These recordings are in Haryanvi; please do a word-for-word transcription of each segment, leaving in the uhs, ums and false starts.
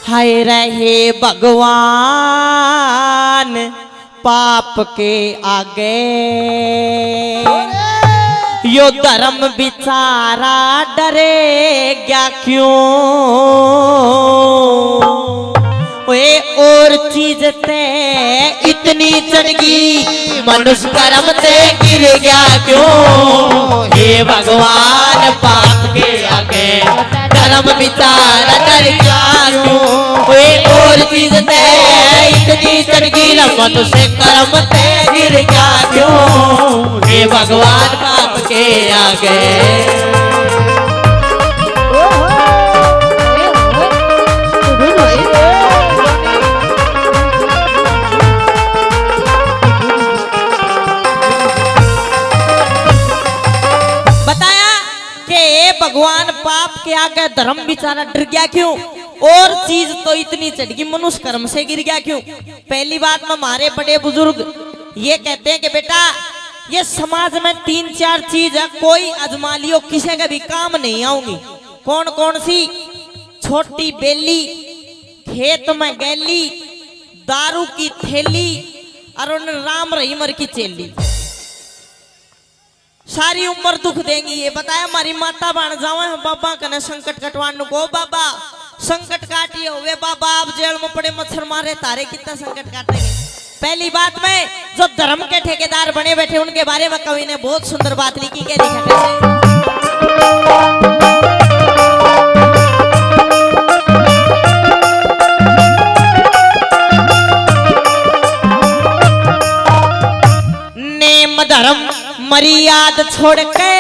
हाय रे हे भगवान, पाप के आगे यो धर्म बेचारा डरे गया क्यों? ओए और चीज ते इतनी चढ़गी, मनुष्य कर्म ते गिर गया क्यों? हे भगवान, पाप के आगे धर्म बेचारा डर गया क्यों? ओए और चीज ते इतनी चढ़गी, मनुष्य कर्म ते गिर गया क्यों? हे भगवान, पाप के आगे। बताया कि हे भगवान, पाप के आगे धर्म बेचारा डर गया क्यों? और चीज तो इतनी चढ़गी, मनुष्य कर्म से गिर गया क्यों? पहली बात में हमारे बड़े बुजुर्ग ये कहते हैं कि बेटा, ये समाज में तीन चार चीज है, कोई आजमा लियो, किसी का भी काम नहीं आऊंगी। कौन कौन सी? छोटी बेली, खेत में गैली, दारू की थैली और उन राम रहीमर की चेली। सारी उम्र दुख देंगी। ये बताया, हमारी माता बन जावे हैं बाबा कने संकट कटवान को, बाबा संकट काटिए हुए, बाबा आप जेल में पड़े मच्छर मारे, तारे कितना संकट काटेंगे। पहली बात में जो धर्म के ठेकेदार बने बैठे उनके बारे में कवि ने बहुत सुंदर बात लिखी, कह लिखा कैसे? नेम धर्म मर्याद छोड़ के,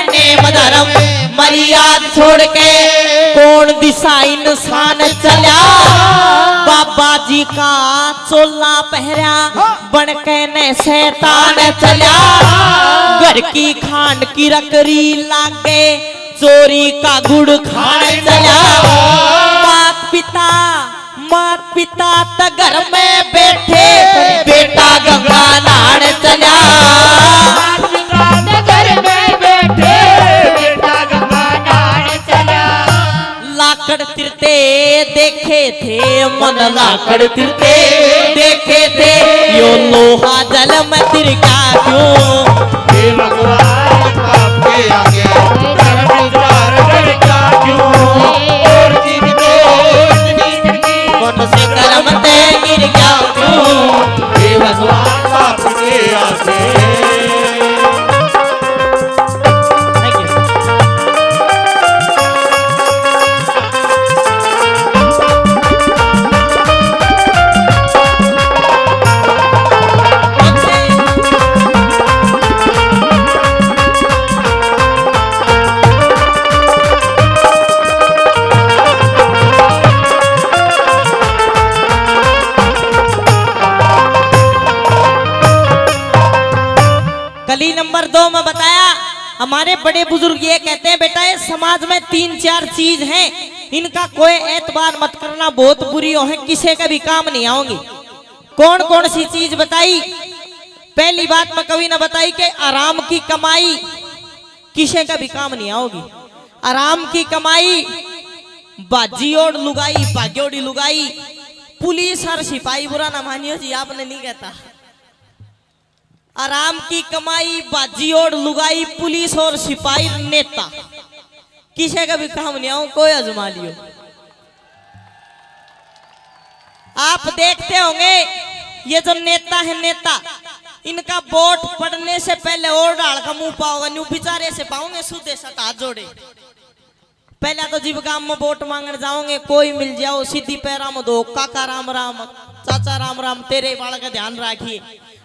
नेम धर्म मर्याद छोड़ के, कौन दिशा इंसान चला? बाबा जी का चोला पहरा, बन के ने शैतान चला। घर की खान की रकरी लागे, चोरी का गुड़ खान चला। मात पिता, मात पिता त घर में बैठे, बेटा गंगा नहान चला। मात पिता त घर में बैठे, बेटा गंगा नहान चला। लाकड़ तिरते देखे थे, मन लाकड़ तिरते देखे थे, यो लोहा जल में तिरका क्यों? हे भगवान, पाप के आगे धर्म द्वार डरका क्यों? और चीज तो इतनी चढ़गी, मन से कर्म ते गिर गया क्यों? हे भगवान, पाप के आगे। Thank you. कली नंबर दो में बताया, हमारे बड़े बुजुर्ग ये कहते हैं, बेटा, ये समाज में तीन चार चीज हैं, इनका कोई एतबार मत करना, बहुत बुरी हो हैं, किसी का भी काम नहीं आओगी। कौन कौन सी चीज बताई? पहली बात में कवि ने बताई कि आराम की कमाई किसी का भी काम नहीं आओगी। आराम की कमाई, बाजी और लुगाई, भाग्योड़ी लुगाई, पुलिस और सिपाही, बुरा ना मानियो जी, आपने नहीं कहता। आराम की कमाई, बाजी और लुगाई, पुलिस और सिपाही, नेता, किसी का भी काम नहीं आओ, कोई आजमा लियो। आप देखते होंगे, ये जो नेता है, नेता, इनका वोट पड़ने से पहले और डाल का मुंह पाओगे, न्यू बेचारे से पाओगे, सूधे सट हाथ जोड़े। पहला तो जिब गांव में वोट मांगण जाओगे, कोई मिल जाओ, सीधी पैरा में दो, काका राम राम, चाचा राम राम, तेरे बाल का ध्यान राखिए।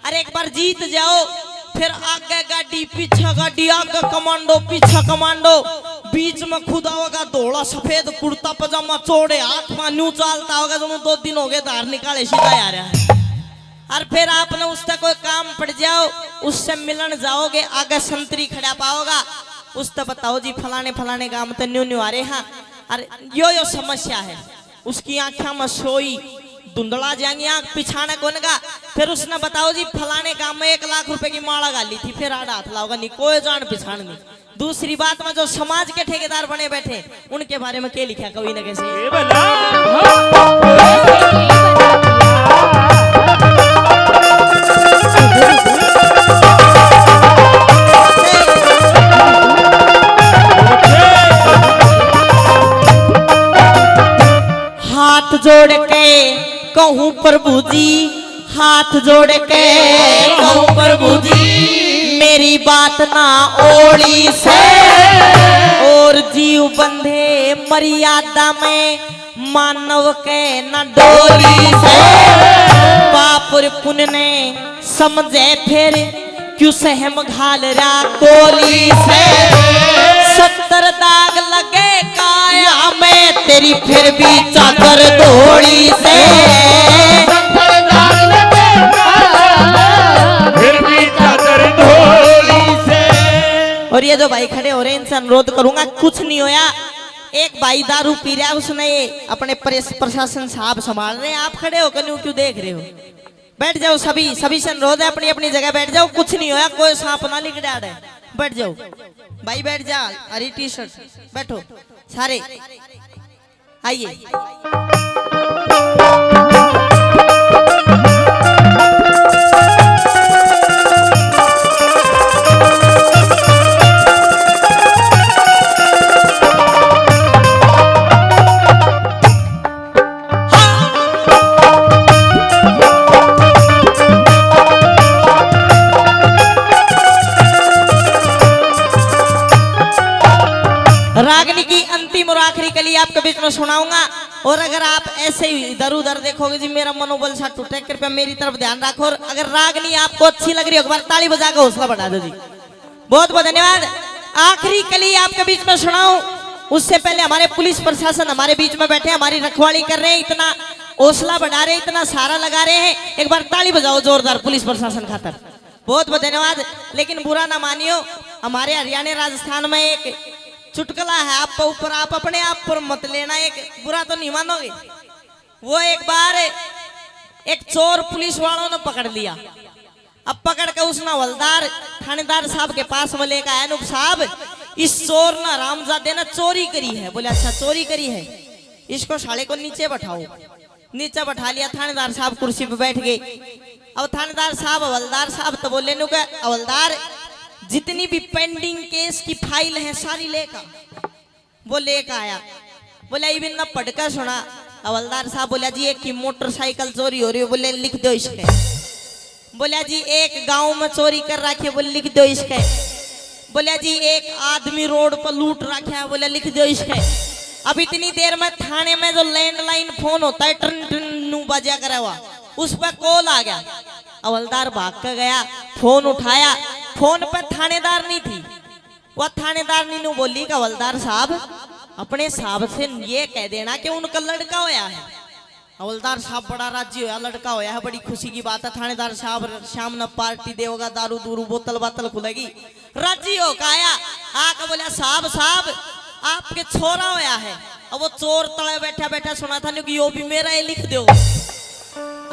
अरे एक बार जीत जाओ, फिर आगे गाड़ी, पीछे गाड़ी, आगे कमांडो, पीछे कमांडो, बीच में खुदा होगा, धोला सफेद कुर्ता पजामा, चौड़े हाथ में न्यू चालता होगा, जो दो दिन हो गए धार निकाले सीधा आ रहा है। और फिर आपने उससे कोई काम पड़ जाओ, उससे मिलन जाओगे, आगे संतरी खड़ा पाओगा, उससे बताओ जी, फलाने फलाने गांव ते न्यू न्यू आ रहे हैं, और यो यो समस्या है। उसकी आंख्या में सोई धुंधला जाएंगी, आंख पिछाने कोन का। फिर उसने बताओ जी, फलाने गांव में एक लाख रुपए की माला घाली थी, फिर आड़ा हाथ लाओगा नहीं, कोई जान पिछान नहीं। दूसरी बात में जो समाज के ठेकेदार बने बैठे, उनके बारे में के लिखा कवि ने कैसे? ये भला। हाथ जोड़ के कहूँ प्रभु जी, हाथ जोड़ के कहूँ प्रभु जी, मेरी बात ना ओली से। और जीव बंधे मर्यादा में, मानव के न डोली से। पाप और पुण्य ने समझे फिर, क्यों सहम घाल रहा कोली से। सत्तर दाग लगे काया में, तेरी फिर भी चादर धोली से। सत्तर दाग लगे काया, फिर भी चादर धोली से। और ये जो भाई खड़े हो रहे हैं, इनसे अनुरोध करूंगा, कुछ नहीं होया। एक भाई दारू पी रहा है, उसने ये अपने प्रेस-, प्रशासन साहब संभाल रहे हैं, आप खड़े होकर न्यू क्यों देख रहे हो? बैठ जाओ सभी, सभी से अनुरोध है, अपनी अपनी जगह बैठ जाओ, कुछ नहीं होया, कोई सांप ना लिकड़ा है, बैठ जाओ भाई, बैठ जा, हरी टी शर्ट, बैठो सारे, आइए। रागनी की अंतिम और आखिरी कली आपके बीच में सुनाऊंगा, और अगर आप ऐसे ही इधर उधर देखोगे जी, मेरा मनोबल सा टूटे, कृपया मेरी तरफ ध्यान रखो। और अगर रागनी आपको अच्छी लग रही हो, एक बार ताली बजा के हौसला बढ़ा दो जी। बहुत बहुत धन्यवाद। आखिरी कली आपके बीच में सुनाऊं, उससे पहले हमारे पुलिस प्रशासन हमारे बीच में बैठे, हमारी रखवाली कर रहे हैं, इतना हौसला बढ़ा रहे हैं, इतना सहारा लगा रहे हैं। एक बार ताली बजाओ जोरदार पुलिस प्रशासन खातर। बहुत बहुत धन्यवाद। लेकिन बुरा ना मानियो, हमारे हरियाणा राजस्थान में एक चुटकुला है, आप ऊपर, आप अपने आप पर मत लेना, एक बुरा तो नहीं मानोगे। वो एक बार एक चोर पुलिस वालों ने पकड़ लिया। अब पकड़ के उसने हवलदार थानेदार साहब के पास में लेकर आया, "नुक साहब, इस चोर ने, हरामजादे ने चोरी करी है।" बोले, "अच्छा, चोरी करी है, इसको साले को नीचे बैठाओ।" नीचे बैठा लिया, थानेदार साहब कुर्सी पे बैठ गए। अब थानेदार साहब, हवलदार साहब तो बोले, "नुक हवलदार, जितनी भी पेंडिंग केस की फाइल है, सारी लेकर।" वो लेके आया। बोले, "इब इन्ना पढ़ के सुना।" हवलदार साहब बोला, "जी, एक की मोटरसाइकिल चोरी हो रही है।" बोले, "लिख दो इसके।" बोला, "जी, एक गांव में चोरी कर रखी है।" बोले, "लिख दो इसके।" बोला, "जी, एक आदमी रोड पर लूट रखा है।" बोले, "लिख दो इसके।" अब इतनी देर में थाने में जो लैंडलाइन फोन होता है, टन टन नू बाजा करे हुआ, उस पर कॉल आ गया। हवलदार भाग के गया, फोन उठाया, फोन पर थानेदार नहीं थी। वह थानेदारनी नू बोली कि, "हवलदार साहब, अपने साहब से ये कह देना कि उनका लड़का होया है।" हवलदार साहब बड़ा राजी होया, लड़का होया है, बड़ी खुशी की बात है। थानेदार साहब शाम ने पार्टी देवगा, दारू दूरू, बोतल बातल खुलेगी। राजी होकर आया, आके बोला, "साहब, साहब, आपके छोरा होया है।" अब वो चोर तले बैठा बैठा सुना था, न्यू कि यो भी मेरा है, लिख दो।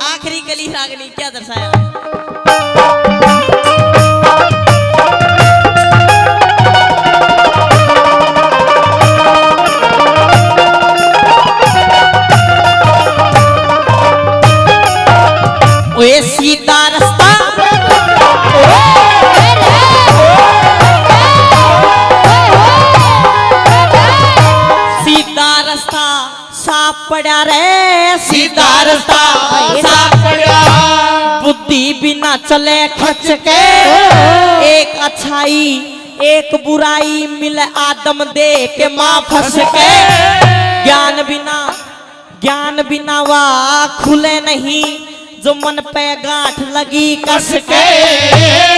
आखिरी कली रागनी क्या दर्शाया? ओए सीधा रास्ता, सीधा रास्ता साफ पड़ा रे, सीधा रास्ता साफ पड़ा। बुद्धि बिना चले खच के, एक अच्छाई एक बुराई मिले आदम दे के माँ फंस के। ज्ञान बिना, ज्ञान बिना वा खुले नहीं, जो मन पे गांठ लगी कस के।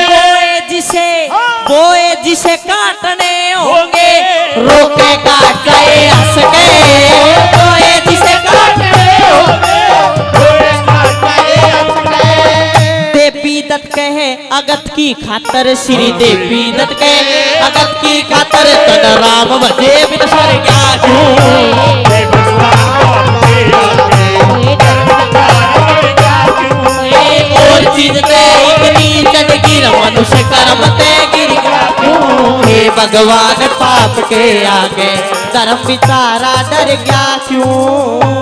बोए जिसे, बोए जिसे काटने होंगे, रोके काट गए हंस के। बोए जिसे काटने होंगे, रोके काट गए हंस के। देवी दत्त कहे अगत की खातर, श्री देवी दत्त के अगत की खातर, तन राम भजे बिन स्वर्ग्या क्यों। और चीज ते इतनी चढ़ गिर, मनुष्य कर्म ते गिर गया क्यों। हे भगवान, पाप के आगे धर्म बेचारा डर गया क्यों।